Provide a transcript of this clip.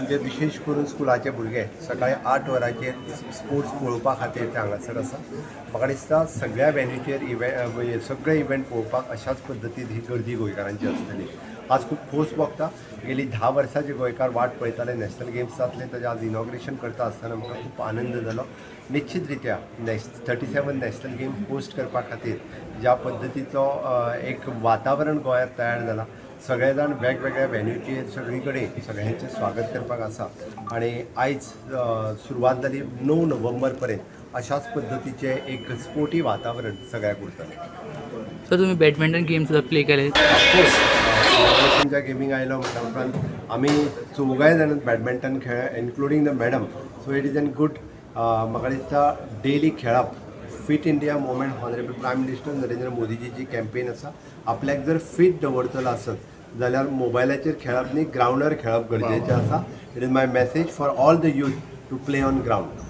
म्हणजे विशेश करून स्कुलाचे भुरगे सकाळी 8 वरांचेर स्पोर्ट्स पळोवपा खातीर ते हांगासर आसा. म्हाका दिसता सगळ्या वेन्यूचेर इव्हेंट, सगळे इव्हेंट पळोवपाक अशाच पद्दतीन ही गर्दी गोंयकारांची आसतली. आज खूब खोस भोगता. गेली 10 वर्सां जे गोंयकार वाट पळयताले नॅशनल गेम्स जातले, ताजें आज इनॉग्रेशन करता आसतना म्हाका खूब आनंद जालो. निश्चित रित्या 37 नॅशनल गेम होस्ट करपा खातीर ज्या पद्दतीचो एक वातावरण गोंयांत तयार जाला, सगळे जाण वेगवेगळ्या वेन्यूचेर सगळी कडेन सगळ्यांचें स्वागत करपाक आसा आनी आयज सुरवात जाली, 9 नोव्हेंबर पर्यंत अशाच पद्दतीचें एक स्पोर्टी वातावरण सगळ्याक उरतलें. सर, तुम्ही बॅडमिंटन गेम सुद्धा प्ले केले. ऑफकोर्स, इनॉग्रेशनच्या गेमींग आयलो म्हटल्या उपरांत आमी चौगाय जाण बॅडमिंटन खेळ, including the madam, so it is an good. म्हाका दिसता डेली खेळप, fit India movement, honourable prime minister Narendra मोदीजीची campaign आसा. आपल्याक जर फीट दवरतलो आसत जाल्यार मोबायलाचेर खेळप न्ही, ग्रावंडार खेळप गरजेचें आसा. It is my message for all the youth to play on ground.